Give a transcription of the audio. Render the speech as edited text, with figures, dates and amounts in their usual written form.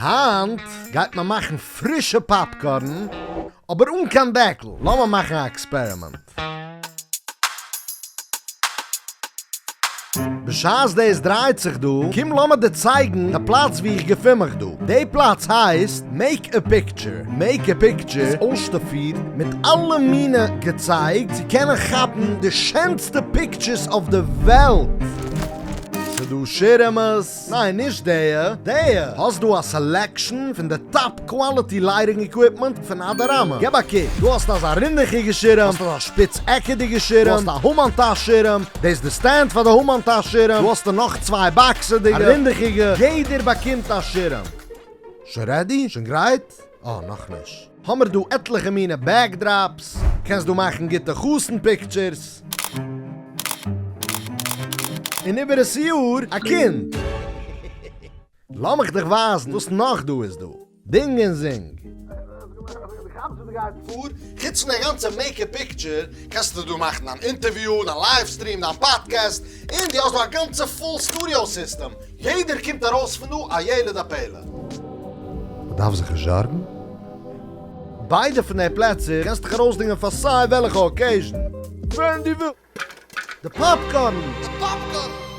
היינט גייט מען מאכן פרישע popcorn, אבער אן קיין דעקל. לאמיר מאכן א experiment. בשעת דאס דרייט זיך דא, קום לאמיר דיר צייגן די פלאץ ווי איך געפין מיך דא. די פלאץ הייסט Make a Picture. Make a Picture איז אויסשטאפירט מיט אלע מינע געצייג צו קענען כאפן די שענסטע pictures אויף די וועלט. ס'דא שירעמעס. ניין נישט דעיע, דעיע! האסט דא א selection פון די top quality lighting equipment פון אדאראמא. געב א קוק, דא האסטו אזא רינדעכיגע שירעם, האסט אזא שפיץ עקעדיגע שירעם, דא האסטו א המן טאש שירעם, דאס איז די stand פאר די המן טאש שירעם, דא האסטו נאך צוויי באקסעדיגע, א רינדעכיגע, יעדער באקומט א שירעם. שוין ready? שוין גרייט? אה נאכנישט. האמער דא עטליכע מינע backdrops, קענסט דא מאכן גוטע חתן pictures. און איבער עס יאר א קינד. לאמיך דיך ווייזן וואס נאך דא איז דא. דינג און זינג. חוץ פון די גאנצע Make a Picture קענסטו דא מאכן דיין אינטערוויו, דיין live stream, דיין פאדקעסט, און דו האסט דא א גאנצע full studio system, יעדער קומט ארויס פון דא א ילד הפלא. מ'דארף זיך נישט זארגן. ביידע פון די פלעצער קענסט דיך ארויסדינגען פאר סיי וועלכע occasion. ווען דו ווילסט. די popcorn! די popcorn!